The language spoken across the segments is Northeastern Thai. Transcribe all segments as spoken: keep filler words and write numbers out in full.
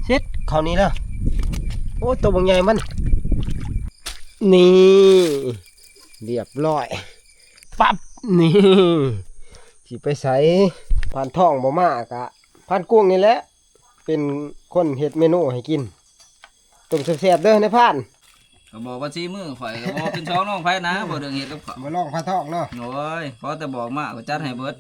เสร็จเขานี่แล้ว โอ้ ตัวบางใหญ่มัน นี่ เรียบร้อย ปั๊บ นี่ สิไปใส พานทองบ่มากะ พานกุ้งนี่แหละ เป็นคนเฮ็ดเมนูให้กิน ต้มแซ่บๆเด้อนายพาน ก็บอกว่าซีมือข่อยก็บอกเป็นสองน้องไผนะ บ่เรื่องเฮ็ดกับข้าว บ่ลองพานทองเนาะ โอ้ย พอแต่บอกมาก็จัดให้เบิด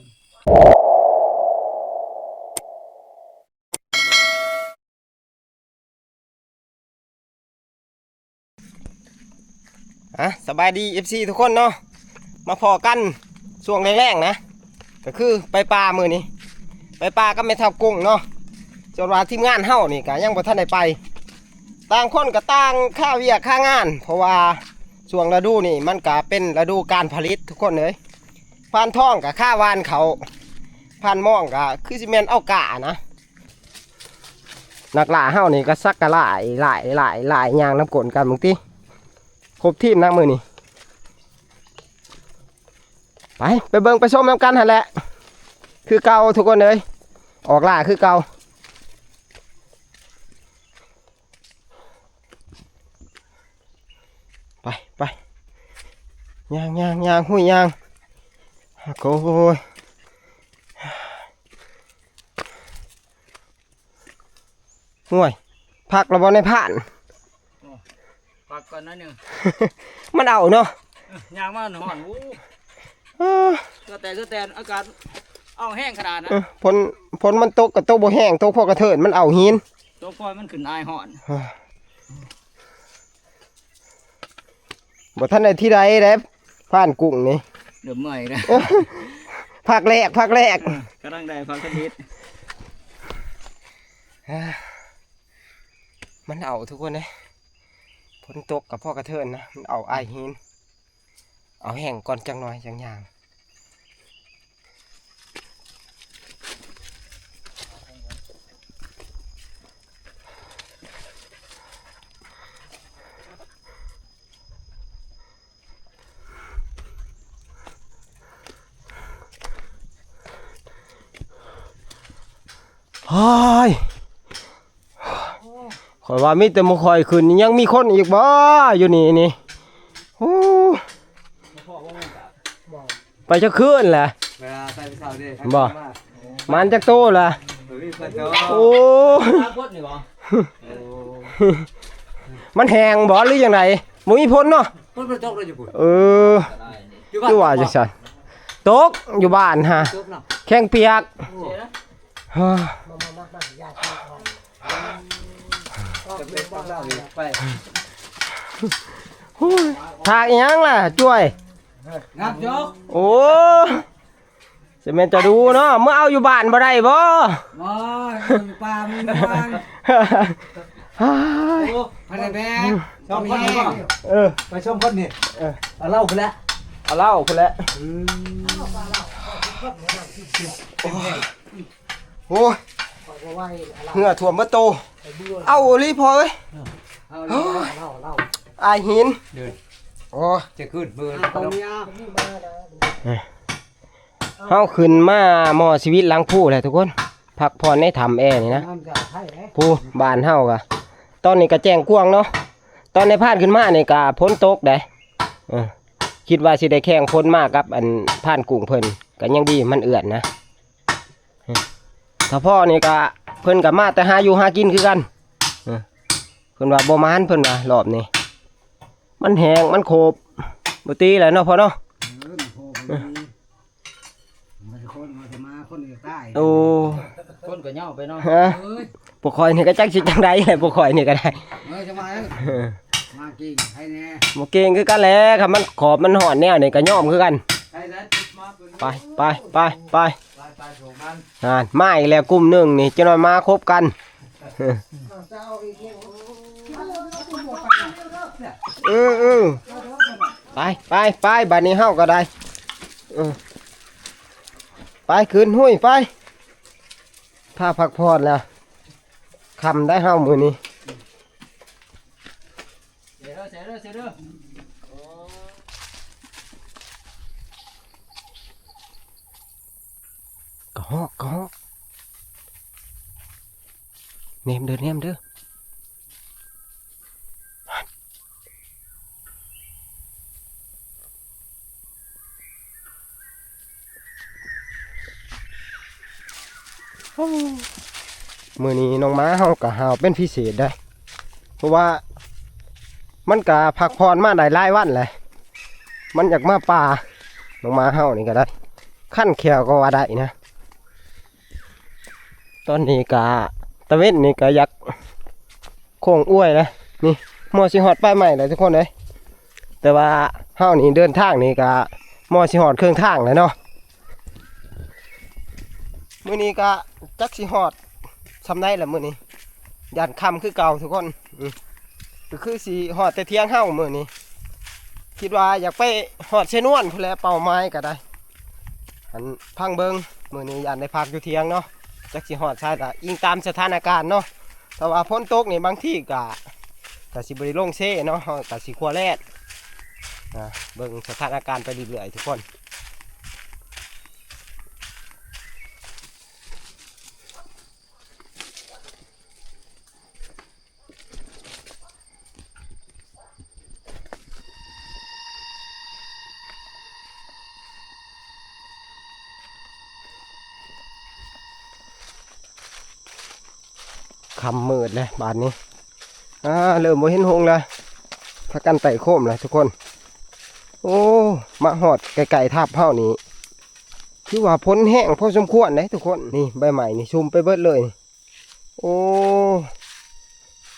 อ่ะ สบายดี เอฟซี ทุกคนเนาะ มาพ้อกันช่วงแลงๆนะ ก็คือไปป่ามื้อนี้ ไปป่ากับแม่เฒ่ากุ้งเนาะ ส่วนว่าทีมงานเฮานี่ก็ยังบ่ทันได้ไป ต่างคนก็ต่างคาเวียกคางาน เพราะว่าช่วงฤดูนี่มันก็เป็นฤดูการผลิตทุกคนเอ้ย พานทองก็คาหว่านเขา พานมองก็คือสิแม่นเอาก้านะ นักล่าเฮานี่ก็สักกะหลายหลายหลายหลายย่างนำกลกันบางที ครบทีมนะมื้อนี้ ไป ไปเบิ่งไปชมนำกันหั่นแหละ คือเก่าทุกคนเอ้ย ออกล่าคือเก่า ไป ไป ย่าง ย่าง ย่าง หุ้ย ย่าง โอ้ย ห่วย พักแล้วบ่นายพาน พักก่อนหน่อยหนึ่ง มันเอาเนาะ เออย่างมาหน่อน โอ้ เออ ก็แต่ ก็แต่อากาศ เอาแห้งขนาดนะ เออ ฝน ฝนมันตกก็ตกบ่แห้ง ตกพอกระเทิน มันเอาหิน ตกพอมันขึ้นอายฮ้อน เออ บ่ทันได้ที่ใดเด้ พานกุ้งนี่ เริ่มเมื่อยแล้ว พักแรก พักแรก เออ กำลังได้พักสนิท มันเอาทุกคนเอ้ย ฝนตกกับพอกระเทินนะ มันเอาอายหิน เอาแห้งก่อนจักหน่อยจั่งย่าง ฮ้าย ข้อยว่ามีแต่หมู่ข้อยขึ้น ยังมีคนอีกบ่อยู่นี่นี่ โอ้ ไปจักคืนแหละ เวลาไปเช้าเด้ บ่ มา มันจักโตล่ะ เฮ้ย เพิ่นโต โอ้ ตาพดนี่บ่ โอ้ มันแห้งบ่หรือยังไง บ่มีฝนเนาะ เพิ่นบ่ตกเลยอยู่พุ่น เออ อยู่บ้าน คือว่าจังซั่น ตกอยู่บ้านฮะ ตกเนาะ แข้งเปียก โอ้ เฮ้อ จะเป็นของเราอีกไป โอ้ย ทางอีหยังล่ะ จ้วย งับยก โอ้ จะแม่นจะดูเนาะ เมื่อเอาอยู่บ้านบ่ได้บ่ บ่ อยู่ป่ามีงวง โอ้ พันแบก สองคนนี่บ่ เออ ไปสองคนนี่ เออ เอาเหล้าไปแล้ว เอาเหล้าไปแล้ว อืม โอ้ย เหงื่อท่วมเบิดโต เอาอีหลีพ่อเอ้ย เอาเหล้า เอาเหล้า อายหิน เดิน โอ้ จะขึ้นเบิด เอาเมีย เฮาขึ้นมาหม้อชีวิตหลังภูแหละทุกคน พักผ่อนในถ้ำแอนี่นะ น้ำจะไผ่ไหม ภูบ้านเฮากะ ตอนนี้ก็แจ้งกว้างเนาะ ตอนนายพานขึ้นมานี่ก็ฝนตกเด้ เออ คิดว่าสิได้แข่งฝนมากับอันพานกุ้งเพิ่น ก็ยังดีมันเอื้อนนะ ถ้าพ่อนี่ก็เพิ่นก็มาแต่หาอยู่หากินคือกัน เออ เพิ่นว่าบ่หมาน เพิ่นว่ารอบนี้ มันแห้ง มันโคบ บ่ตีแล้วเนาะพ่อเนาะ เออ มันโคบมันดี มันคน มันจะมา คนจะตาย โอ้ คนก็เหย้าไปเนาะ ฮะ เอ้ย พวกข่อยนี่ก็จักสิจังใดแหละ พวกข่อยนี่ก็ได้ เอ้ย จะมาเอ้ย เออ มาเก่ง ใครแน่ บ่เก่งคือกันแหละ คันมันขอบมันฮ้อนแนวนี่ก็ยอมคือกัน ใครนะ มาเป็น ไป ไป ไป ไป ไป ไป ส่งมัน อ่าน มาอีกแล้วกลุ่มหนึ่งนี่ จะน้อยมาคบกัน เออ เออ ไป ไป ไป บัดนี้เฮาก็ได้ เออ ไป ขึ้นห้วยไป พาพักผ่อนแล้ว ค่ำได้เฮามื้อนี้ เสียเด้อ เสียเด้อ เสียเด้อ กะฮอก กะฮอก แนมเด้อ แนมเด้อ โอ้ มื้อนี้น้องหมาเฮาก็ห้าวเป็นพิเศษได้ เพราะว่ามันก็พักผ่อนมาได้หลายวันแหละ มันอยากมาป่า น้องหมาเฮานี่ก็ได้ คันแข้วก็ว่าได้นะ ตอนนี้ก็ตะเว็นนี่ก็อยากโค้งอ้วยนะ นี่ มอสิฮอดปลายไม้แล้วทุกคนเอ้ย แต่ว่าเฮานี่เดินทางนี่ก็มอสิฮอดเครื่องทางแล้วเนาะ มื้อนี้ก็จักสิฮอดส่ำใดล่ะมื้อนี้ ย่านค่ำคือเก่าทุกคน อืม ก็คือสิฮอดแต่เที่ยงเฮามื้อนี้ คิดว่าอยากไปฮอดไซนวนพู้นแหละ เป้าหมายก็ได้ อันพังเบิ่ง มื้อนี้ย่านได้พักอยู่เที่ยงเนาะ จักสิฮอดไสล่ะ อิงตามสถานการณ์เนาะ ถ้าว่าฝนตกนี่บางทีก็ ก็สิบ่ได้ลงเซเนาะ เฮาก็สิขั่วแล่น อ่า เบิ่งสถานการณ์ไปเรื่อยๆทุกคน ค่ำมืดแล้วบาดนี้ อ่า เริ่มบ่เห็นหงส์แล้ว พากันไต่โคมแล้วทุกคน โอ้ มาฮอดใกล้ๆถ้ำเฮานี่ ถือว่าฝนแฮงพอสมควรเด้ทุกคน นี่ใบไม้นี่ชุ่มไปเบิดเลย โอ้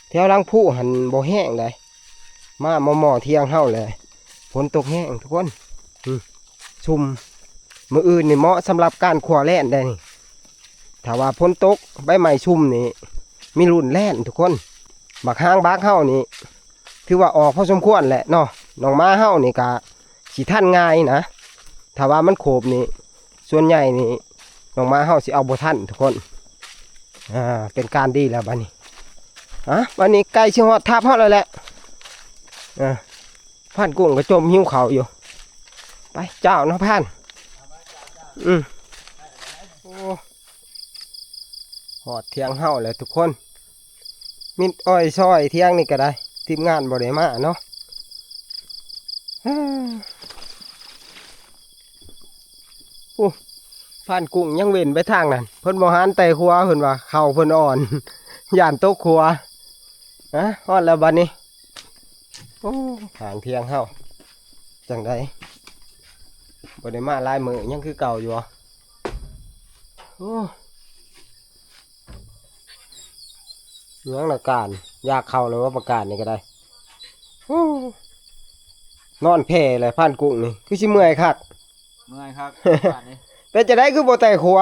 แถวหลังภูหั้นบ่แฮงใด มาหม้อๆเที่ยงเฮาแหละ ฝนตกแฮงทุกคน อืม ชุ่ม มื้ออื่นนี่เหมาะสำหรับการขั่วแล่นได้นี่ ถ้าว่าฝนตกใบไม้ชุ่มนี่ มีลุ้นแล่นทุกคน บักฮางบักเฮานี่ ถือว่าออกพอสมควรแหละเนาะ น้องหมาเฮานี่ก็สิทันง่ายนะ ถ้าว่ามันโขบนี่ ส่วนใหญ่นี่ น้องหมาเฮาสิเอาบ่ทันทุกคน อ่า เป็นการดีแล้วบัดนี้ อ่ะ บัดนี้ใกล้สิฮอดถ้ำเฮาแล้วแหละ อ่า พรานกุ้งก็จมหิวข้าวอยู่ ไป เจ้าเนาะพราน อืม โอ้ ฮอดเที่ยงเฮาแล้วทุกคน มิดอ้อยซอยเที่ยงนี่ก็ได้ ทีมงานบ่ได้มาเนาะ โอ้ พรานกุ้งยังเว้นไปทางนั้น เพิ่นบ่หันไต่ขัว เพิ่นว่าเข่าเพิ่นอ่อน ย่านตกขัว ฮะ ฮอดแล้วบัดนี้ โอ้ หางเที่ยงเฮา จั่งใด บ่ได้มาหลายมื้อ ยังคือเก่าอยู่บ่ โอ้ ยังละการ อยากเข้าแล้วว่าประกาศนี่ก็ได้ โอ้ นอนแผ่เลยพรานกุ้งนี่ คือสิเมื่อยคัก เมื่อยคัก บาดนี้ เป็นจั่งใดคือบ่ไต่ขัว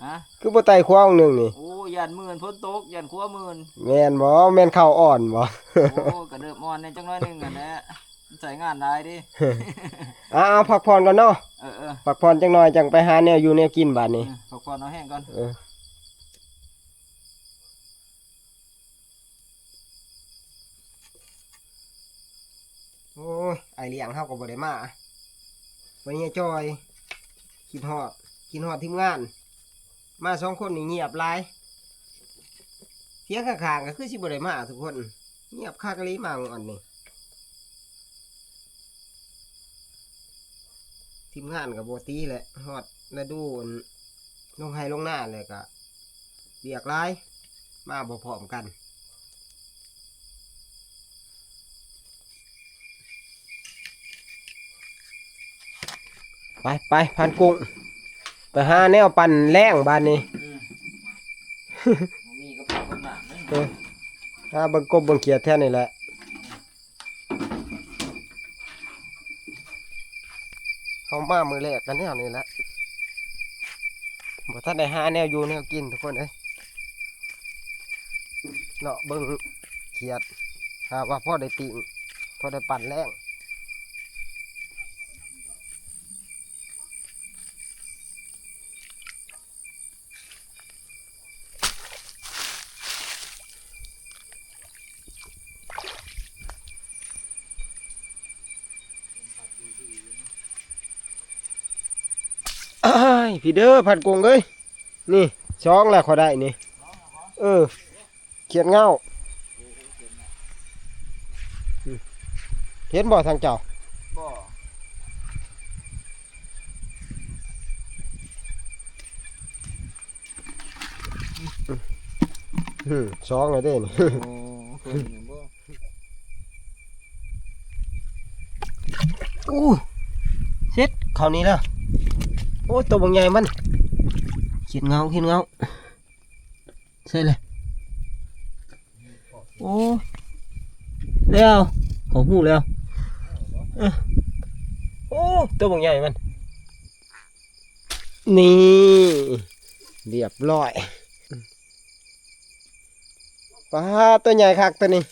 ฮะ คือบ่ไต่ขัวองค์หนึ่งนี่ โอ้ ย่านมื่น ฝนตก ย่านขัวมื่น แม่นบ่ แม่นเข่าอ่อนบ่ โอ้ ก็เริ่มอ่อนแหน่จักหน่อยหนึ่งนั่นแหละ มันใช้งานหลายเด้ อ่า เอาพักผ่อนก่อนเนาะ เออ เออ พักผ่อนจักหน่อย จั่งไปหาแนวอยู่แนวกินบาดนี้ เออ พักผ่อนเอาแฮงก่อน เออ โอ้ย อ้ายเลี้ยงเฮาก็บ่ได้มา วันนี้จอย คิดฮอด คิดฮอดทีมงาน มาสองคนนี่เงียบหลาย เสียงข้างๆก็คือสิบ่ได้มาทุกคน เงียบคักอีหลีมามื้อนี้ ทีมงานก็บ่ติแหละ ฮอดฤดูอันลงไร่ลงนาแล้วก็เวียกหลาย มาบ่พร้อมกัน ไปไปพรานกุ้ง ไปหาแนวปั่นแลงบาดนี้ อืม บ่มีก็ปลูกต้นหมากเลย เออ หาเบิ่งกบเบิ่งเขียดแถวนี้แหละ เฮามามื้อแรกก็แนวนี้แหละ บ่ทันได้หาแนวอยู่แนวกินทุกคนเอ้ย เลาะเบิ่งเขียด หาว่าพอได้ปิ้ง พอได้ปั่นแลง อ้าย พี่เด้อ พรานกุ้งเอ้ย นี่ สองแล้วข้อยได้นี่ เออ เขียดเงา เห็นบ่ทางเจ้า บ่ อืม สองเลยเด้นี่ โอ้ เพิ่นนี่บ่ อู้ เสร็จ คราวนี้แล้ว โอ้ ตัวบักใหญ่มัน เขียดเงา เขียดเงา ใส่เลย โอ้ แล้ว เขาฮู้แล้ว เออ โอ้ ตัวบักใหญ่มัน นี่ เรียบร้อย ปลาตัวใหญ่คักตัวนี้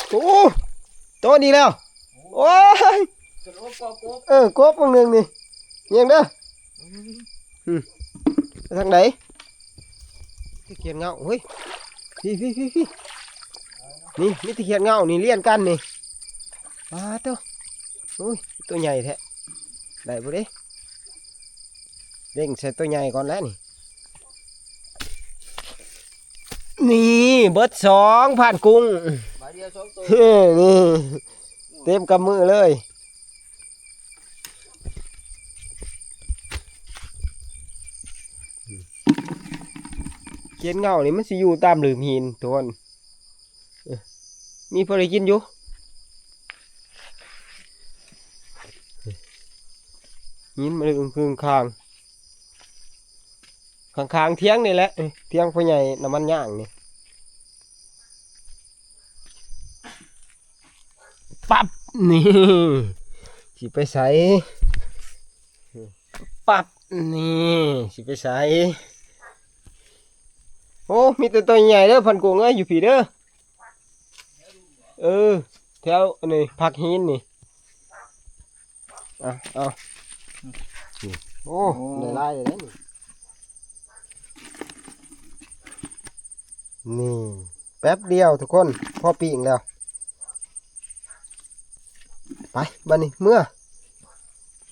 โอ้ โตดีแล้ว โอ้ย เออ กบพวกหนึ่งนี่ เยี่ยงเด้อ อืม ไปทางไหน ตะเขียดเงา เฮ้ย พี่ พี่ พี่ พี่ นี่ มีตะเขียดเงา นี่ เลี้ยงกันนี่ ปลาตัว โอ้ย ตัวใหญ่แท้ ได้บ่เด้ เร่งใส่ตัวใหญ่ก่อนแล้วนี่ นี่ เบิดสองพันกุ้ง บาทเดียวสองตัว เฮ้ย นี่ เต็มกำมือเลย เขียดเงานี่มันสิอยู่ตามหลืมหินทุกคน เอ้ย มีพอได้กินอยู่ หินมันอึ้งๆ คาง ข้างๆ เถียงนี่แหละ เอ้ย เถียงพ่อใหญ่น้ำมันย่างนี่ ปั๊บ นี่ สิไปใส ปั๊บ นี่ สิไปใส โอ้ มีแต่ตัวใหญ่เด้อ พันกุ้งเอ้ย อยู่พี้เด้อ เออ แถวอันนี้ ผักหินนี่ เอา เอา นี่ โอ้ โอ้ ได้หลายเลยเด้อนี่ นี่ แป๊บเดียวทุกคน พอปิ้งแล้ว ไป บัดนี้ เมือ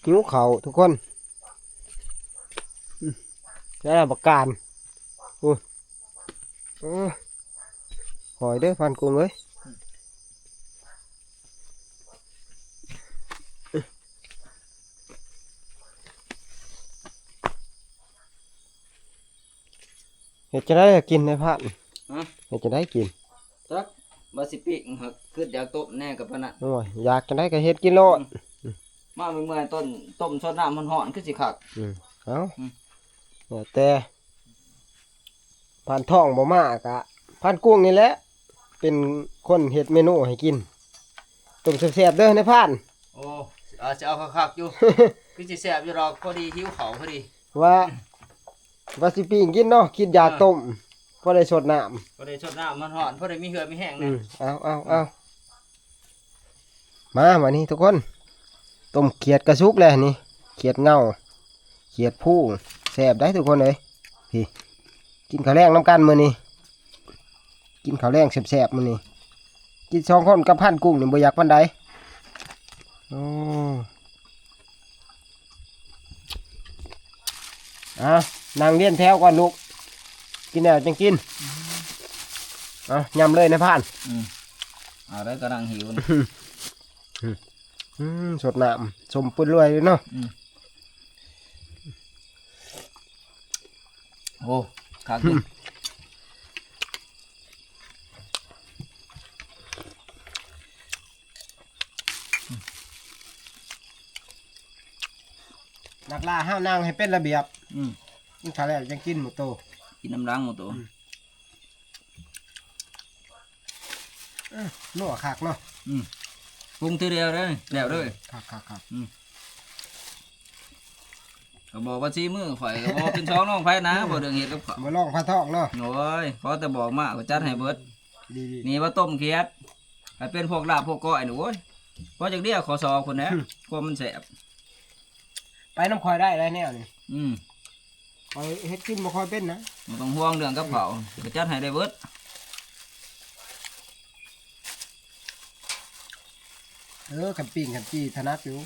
หิวข้าวทุกคน อืม แล้วประการ โอ้ เออ หอยเด้อ พันกุ้งเอ้ย เฮ็ดจั่งใด๋กินได้พัน ฮะ เฮ็ดจั่งใด๋กิน จัก ว่าสิปิ้ง หากคิดอยากต้มแน่กับปานนั้น โอ้ย อยากจั่งใด๋ก็เฮ็ดกินโลด อืม มาเมื่อยๆ ต้น ต้มซดน้ำฮ้อนๆ คือสิคัก อืม เอ้า อืม แล้วแต่ พันทองบ่มากะ พันกุ้งนี่แหละ เป็นคนเฮ็ดเมนูให้กิน ต้มแซ่บๆ เด้อนายพัน โอ้ อาจจะเอาคักๆ อยู่ คือสิแซ่บอยู่ดอก พอดีหิวข้าวพอดี ว่า ว่าสิปิ้งกินเนาะ คิดอยาก เออ ต้ม พอได้ซดน้ำ พอได้ซดน้ำฮ้อนๆ พอได้มีเหื่อมีแฮง อื แน่ ม เอา เอา เอา มา วันนี้ทุกคน ต้มเขียดกะสุกแล้วนี่ เขียดเงา เขียดผู้ แซ่บได้ทุกคนเอ้ย พี่ กินข้าวแลงนำกันมื้อนี้ กินข้าวแลงแซ่บๆ มื้อนี้ กินสองคนกับพันกุ้งนี่บ่อยากปานใด โอ้ เอา นั่งเรียงแถวก่อนลูก กินแล้วจั่งกิน เอา ยำเลยนายพัน อืม เอาได้กำลังหิวนี่ อืม ซดน้ำ ส้มปืนรวยเลยเนาะ อืม โอ้ คักอยู่ อืม นักล่าห้าวนั่งให้เป็นระเบียบ อืม กินข้าวแล้วจั่งกินหมู่โต กินน้ำล้างหมู่โต อืม เออ นัวคักเนาะ อืม ปรุงทีเดียวเด้อ แล้วเด้อ คักๆๆ อืม ก็บอกว่าสีมือข่อย ก็บอกเป็นสองน้องไผนะ บ่เรื่องเฮ็ดกับข้าว บ่ลองพาท้องเนาะ โอ้ย ขอแต่บอกมา ก็จัดให้เบิด ดีๆ นี่ว่าต้มเขียด ให้เป็นพวกลาบพวกก้อยนี่ โอ้ย พอจักเดียวขอสอบคนแหน่ อืม กลัวมันแซ่บ ไปนำข่อยได้แล้วแนวนี่ อืม ข่อยเฮ็ดกินบ่ค่อยเป็นนะ บ่ต้องห่วงเรื่องกับข้าว ก็จัดให้ได้เบิด เออ คันปิ้งคันจี้ถนัดอยู่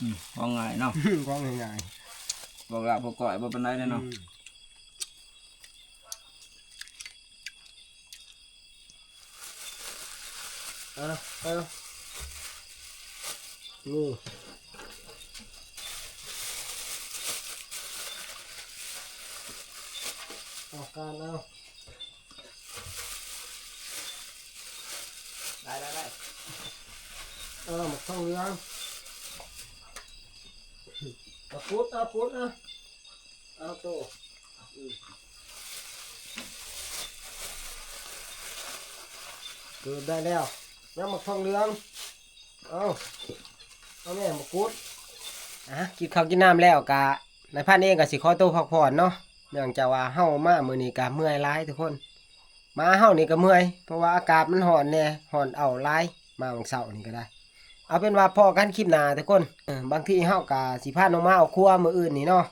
อืม ของง่ายเนาะ ของง่ายๆ พวกลาบพวกก้อยบ่ปานใดเด้เนาะ อืม อื อ่ะเอานี่เอาการเอา ได้ได้ได้ เอาหมกทองเหลืองเอาพุดเอาพุดเอาเอาโตอืมเกิดได้แล้วยังหมกทองเหลืองเอาเอาแม่หมกพุด อ่ะกินข้าวกินน้ำแล้วกะนายพันเองก็สิขอตัวพักผ่อนเนาะเนื่องจากว่าเฮามามื้อนี้ก็เมื่อยหลายทุกคน มาเฮานี่ก็เมื่อยเพราะว่าอากาศมันร้อนแน่ร้อนเอาหลายมาวังเสาร์นี่ก็ได้ เอาเป็นว่าพ้อกันคลิปหน้าทุกคนเออบางทีเฮาก็สิพาน้องมาเอาครัวมื้ออื่นนี่เนาะ